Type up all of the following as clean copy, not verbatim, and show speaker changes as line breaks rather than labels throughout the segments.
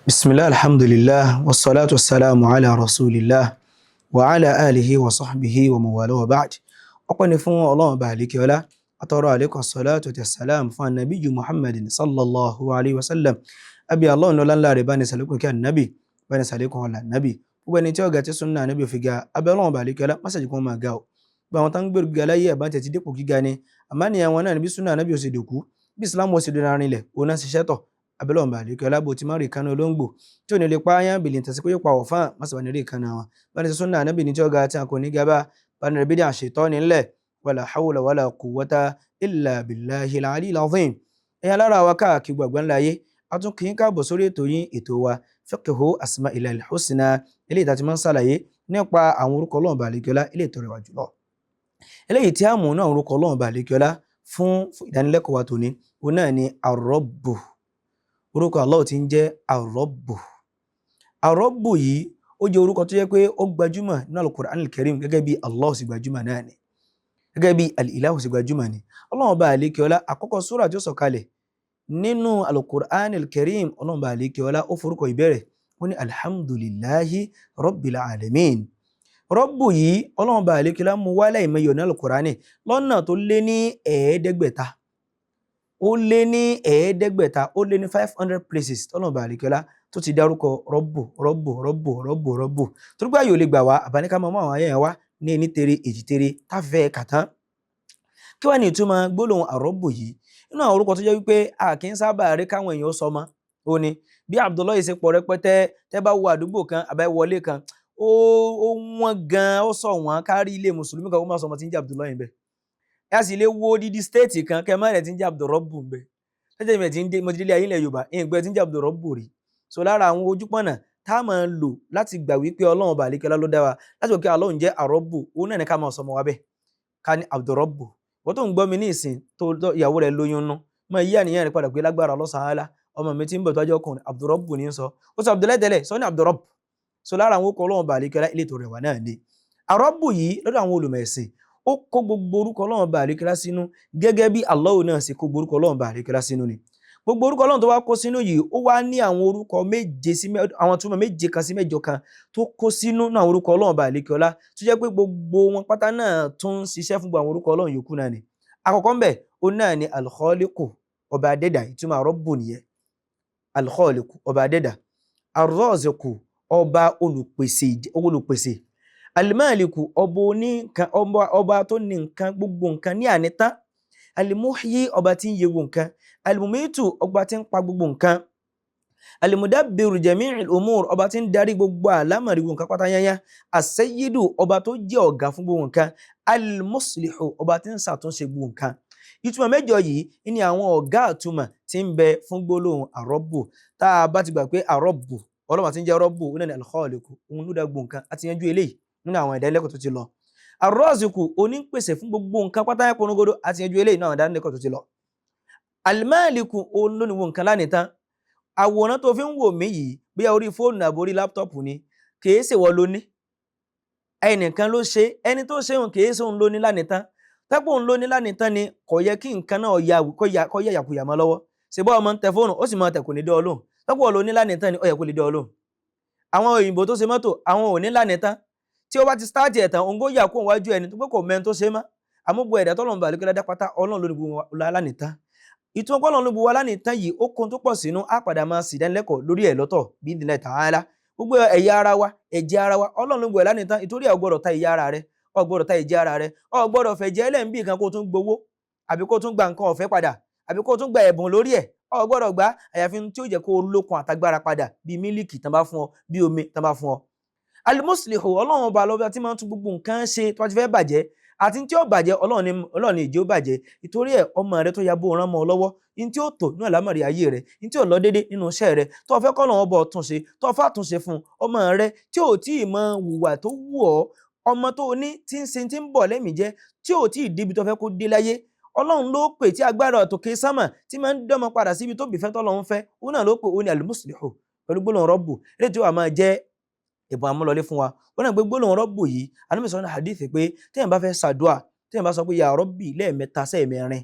Bismillah, alhamdulillah, wassalatu wassalamu ala rasulillah wa ala alihi wa sahbihi wa mawala wa ba'd. Ọpẹ́ ni fún Ọlọ́run bá àlékè ọlá, atọrọ àlékún salatu àti salam fún annabi Muhammadin sallallahu alayhi wa sallam. Abi Allah ní ọlá ńlá rẹ̀, bá ní sàlékún kí annabi, bá ní sàlékún ọlá annabi. Gbogbo ẹni tí ó ga tí súnà annabi fi ga, abẹ́ Ọlọ́run bá àlékè ọlá, mọ́sàájì kan máa ga o. Gbogbo àwọn tó ń gbèrú gíga láyé àbá tẹ̀ ti dépò gíga ni, àmọ́ ní àwọn náà ní bí súnà annabi ò sì dòkú, bí Islam ò sì dòdò rinlẹ̀, òun náà ṣiṣẹ́ tọ̀. Abẹ́lọ́wọ̀n bá àlékè ọlá, bó ti má rí ìkànnì olóńgbò tí ò ní lè pààyàn bìlì tẹ̀sí pé yóò pa ọ̀fán, má sì wà ní rí ìkànnì àwọn bá ní súnà ànábì ní tí ó ga tí a kò ní gaba, bá ní rẹ̀bídà ṣètọ́ nílẹ̀. Wala hawla wala quwwata illa billahi al-ali al-azim. Ẹ̀yin alára wa káàkiri gbàgbọ́ ńlá ayé, a tún kì í káàbọ̀ sórí ètò yín, ètò wa, Fiqhu Asma'illahil Husna, eléyìí tá a ti máa ń ṣàlàyé nípa àwọn orúkọ Ọlọ́run bá àlékè ọlá eléyìí tó rẹwà jùlọ. Eléyìí tí a mú náà orúkọ Ọlọ́run bá àlékè ọlá fún ìdánilẹ́kọ̀ọ́ wa tòní, òun náà ni Ar-Rabbu, orúkọ Allah tí ń jẹ́ Ar-Rabbu. Ar-Rabbu yìí, ó jẹ́ orúkọ tó jẹ́ pé ó gbajúmọ̀ nínú Al-Qur'an al-Karim, gẹ́gẹ́ bí Allah sì gbajúmọ̀ náà ni, gẹ́gẹ́ bí Al-Ilahu sì gbajúmọ̀ ni. Ọlọ́run bá àlékè ọlá, àkọ́kọ́ súrà tí ó sọ̀kalẹ̀ nínú Al-Qur'an al-Karim, Ọlọ́run bá àlékè ọlá ó forúkọ ìbẹ̀rẹ̀, ó ní alhamdulillahi rabbil alamin. Rọ́bù yìí, Ọlọ́run bá àlékè ọlá mú wálẹ̀ ìmọ̀yọ̀ ní Al-Qur'ani lọ́nà tó lé ní 500, ó lé ní 500, ó lé ní 500 places tọ́lọ́run bá àlékè ọlá tó ti dárúkọ Rọ́bù, Rọ́bù, Rọ́bù, Rọ́bù, Rọ́bù. Torí pé àyè ò lè gbà wá, àbáníká máa mú àwọn ayé yẹn wá ní ẹni tere èjì tere táfẹ́ kàtán. Kí wàá ní ìtumọ̀ gbólóhùn àrọ́bù yìí nínú àwọn orúkọ tó jẹ́ wípé a kì í sábà rí káwọn èèyàn sọ mọ́? Ó ní bí Abdullahi ṣe pọ̀ rẹpẹtẹ. Tẹ́ bá wo àdúgbò kan àbáwọlé kan, ó wọ́n gan, ó sọ wọ́n kárí ilé mùsùlùmí kan kó má sọ ọmọ tí ń jẹ́ Abdullahi bẹ́ẹ̀. Ẹ sì lè wo odidi state kan kẹ má rẹ̀ tí ń jẹ́ Abdurrabbu ń bẹ. Tẹ́tẹ́ mi ti ń dé, mo ti délé ayé ilẹ̀ Yorùbá, ìgbẹ́ tí ń jẹ́ Abdurrabbu rí. So lára àwọn ojúpọ̀nà tá a máa lò láti gbà wípé Ọlọ́run bá àlékẹ́lá ló dá wa, láti wò pé Ọlọ́run jẹ́ Àrọ́bù, òun náà ní ká máa sọmọ wa bẹ́ẹ̀, ká ní Abdurrabbu. Wọ́n tó ń gbọ́ mi ní ìsìn tó ìyàwó rẹ̀ lóyún nú, máa yí àníyàn rẹ̀ padà pé lágbára ọlọ́sàn-án, ọmọ mi tí ń bọ̀ tó ajọ́ ọkùnrin, Abdurrabbu ní sọ. Ó sọ Abdullahi tẹ́lẹ̀, sọ ní Abdurrabbu. So lára àwọn okọ̀ Ọlọ́run bá àlékẹ́lá ilé tó rẹwà náà ni Àrọ́bù yìí. Lọ́dọ̀ àwọn olùmọ̀ ẹ̀sìn, ó kó gbogbo orúkọ Ọlọ́run bá àlékẹ́lá sínú, gẹ́gẹ́ bí Allah náà sì kó gbogbo orúkọ Ọlọ́run bá àlékẹ́lá sínú ni. Gbogbo orúkọ Ọlọ́run tó wá kó sínú yìí, ó wá ní àwọn orúkọ méje sí àwọn túmọ̀ méje kan sí mẹ́jọ kan tó kó sínú náà àwọn orúkọ Ọlọ́run bá àlékẹ́lá, tó jẹ́ pé gbogbo wọn pátá náà tún ń ṣiṣẹ́ fún gbogbo àwọn orúkọ Ọlọ́run yòókù náà ni. Àkọ́kọ́ ń bẹ̀, ó náà ni Al-Khaliqu, ọba adẹ́dà. Ìtumọ̀ Rọ́bù nìyẹn, Al-Khaliqu, ọba adẹ́dà. Ar-Raziqu, ọba olùpèsè, olùpèsè. Al-Maliku, ọba oníkan, ọba tó ní nǹkan, gbogbo nǹkan ní ànítán. Al-Muhyi, ọba tí ń yẹ gbogbo nǹkan. Al-Mumitu, ọba tí ń pa gbogbo nǹkan. Al-Mudabbiru jami'il umur, ọba tí ń darí gbogbo àlámọ̀rí, gbogbo nǹkan pátá yányá. As-Sayyidu, ọba tó jẹ́ ọ̀gá fún gbogbo nǹkan. Al-Muslihu, ọba tí ń ṣàtúnṣe gbogbo nǹkan. Ìtumọ̀ mẹ́jọ yìí ní àwọn ọ̀gá àtumọ̀ tí ń bẹ fún gbólóhùn àrọ́bù. Tá a bá ti gbà pé àrọ́bù, Ọlọ́run tí ń jẹ́ Rọ́bù, ó náà ní Al-Khaliqu, òun ló dá gbogbo nǹkan, àti yanjú eléyìí nínú àwọn ìdánilẹ́kọ̀ọ́ tó ti lọ. Ar-Raziqu, onípèsè fún gbogbo nǹkan pátá korongodo, àti yanjú eléyìí nínú àwọn ìdánilẹ́kọ̀ọ́ tó ti lọ. Al-Maliku, òun ló ní gbogbo nǹkan lánìí tán. Àwòrán tó fi ń wò mí yìí, bóyá orí fóònù àbí orí laptop ni, kìí ṣe wọ́n ló ní, ẹnìkan ló ṣe. Ẹni tó ṣe òun, kìí ṣe òun ló ní lánìí tán. Tẹ́pọ̀ òun ló ní lánìí tán ni, kò yẹ kí nǹkan náà kó yà yàkuyà mọ́ lọ́wọ́. Ṣe bọ́ ọmọ ń tẹ fóònù, ó sì máa tẹ̀, kò ní dán ọ lóhùn. Tẹ́pọ̀ òun ló ní lánìí tán ni, ó yẹ kó lè dán ọ lóhùn. Àwọn òyìnbó tó ṣe mọ́tò, àwọn ò ní lánìí tán. Tí ó bá ti start ẹ̀ tán, òun kó yà kó wájú ẹni tó pé kò mẹ́ni tó ṣe mọ́. Àmúgbò ẹ̀dá tọ́lọ́run bá àlékọ́lá dá pátá, Ọlọ́run ló ní gbogbo wa lánìí tán. Ìtumọ̀ pé Ọlọ́run ló gbogbo wa lánìí tán yìí, ó kún tó pọ̀ sínú. Á padà máa sì dánilẹ́kọ̀ọ́ lórí ẹ̀ lọ́tọ̀ bí ìdílé tààlà. Gbogbo ẹ̀yà ara wa, ẹ̀jẹ̀ ara wa, Ọlọ́run ló gbogbo ẹ̀ lánìí tán. Ìtorí ẹ̀, ò gbọ́dọ̀ ta ẹ̀yà ara rẹ, ò gbọ́dọ̀ ta ẹ̀jẹ̀ ara rẹ, ò gbọ́dọ̀ fẹ̀jẹ̀ ẹlẹ́ ń bí nǹkan kó tún gbowó, àbí kó tún gba nǹkan ọ̀fẹ́ padà, àbí kó tún gba ẹ̀bùn lórí ẹ̀. Ò gbọ́dọ̀ gbà, àyàfi tí ó jẹ́ kó lókun àtagbára padà, bíi mílíkì tán bá fún ọ, bíi omi tán bá fún ọ. Al-Muslihu, Ọlọ́run ọba lọ́ba tí máa ń tún gbogbo nǹkan ṣe tó bá ti fẹ́ bàjẹ́ àti tí ó bàjẹ́. Ọlọ́run ní ìjẹ́ ó bàjẹ́. Ìtorí ẹ̀, ọmọ rẹ tó ya bó rán mọ́ ọ lọ́wọ́, ní tí ó tò nínú àlámọ̀rí ayé rẹ, ní tí ò lọ déédé nínú iṣẹ́ rẹ, tó fẹ́ kọ́ lọ́wọ́ bọ̀ tún ṣe, tó fẹ́ àtúnṣe fún ọmọ rẹ tí ò tí ì mọ hùwà tó wù ọ́, ọmọ tó ní tí ń ṣe tí ń bọ̀ lẹ́mìí jẹ́, tí ò tí ì débi tó fẹ́ kó dé láyé, Ọlọ́run ló pè tí agbára ọ̀tòkè sámà tí máa ń dọ́mọ padà síbi tó bìfẹ́ tọ́lọ́run fẹ́. Òun náà ló pè, ó ní Al-Muslihu pẹ̀lú gbólóhùn Rọ́bù. Eléyìí tí wàá máa jẹ́ ìbọn amúlọlé fún wa, ó náà gbé gbólóhùn Rọ́bù yìí. Ànábì sọ ní hadith pé téèyàn bá fẹ́ ṣàdúà, téèyàn bá sọ pé ya Rabbi lẹ́ẹ̀mẹ́ta sẹ́ẹ̀mẹ́rin,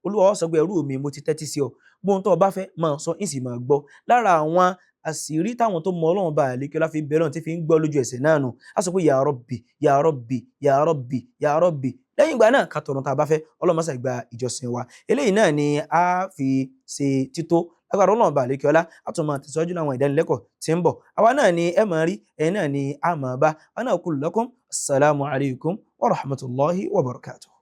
Olúwa ó sọ pé, "Ẹrú mi, mo ti tẹ́tí sí ọ, gbóhun tó o bá fẹ́ máa sọ, ìsì máa gbọ́." Lára àwọn Àṣírí táwọn tó mọ Ọlọ́run bá àlékè ọlá fi bẹ̀rẹ̀ ọ̀hún tí fi ń gbọ́ lójú ẹsẹ̀ náà nù. A sọ pé ya Rabbi, ya Rabbi, ya Rabbi, ya Rabbi. Lẹ́yìn ìgbà náà, ká tọrọ tá a bá fẹ́. Ọlọ́run máa ṣàgbà ìjọsìn wa. Eléyìí náà ni a fi ṣe tító. Lágbára Ọlọ́run bá àlékè ọlá, a tún máa tẹ̀síwájú láwọn ìdánilẹ́kọ̀ọ́ tí ń bọ̀. Àwa náà ni ẹ máa rí, ẹ̀yin náà ni a máa bá. Ana aqulu lakum, assalamu alaikum wa rahmatullahi wa barakatuh.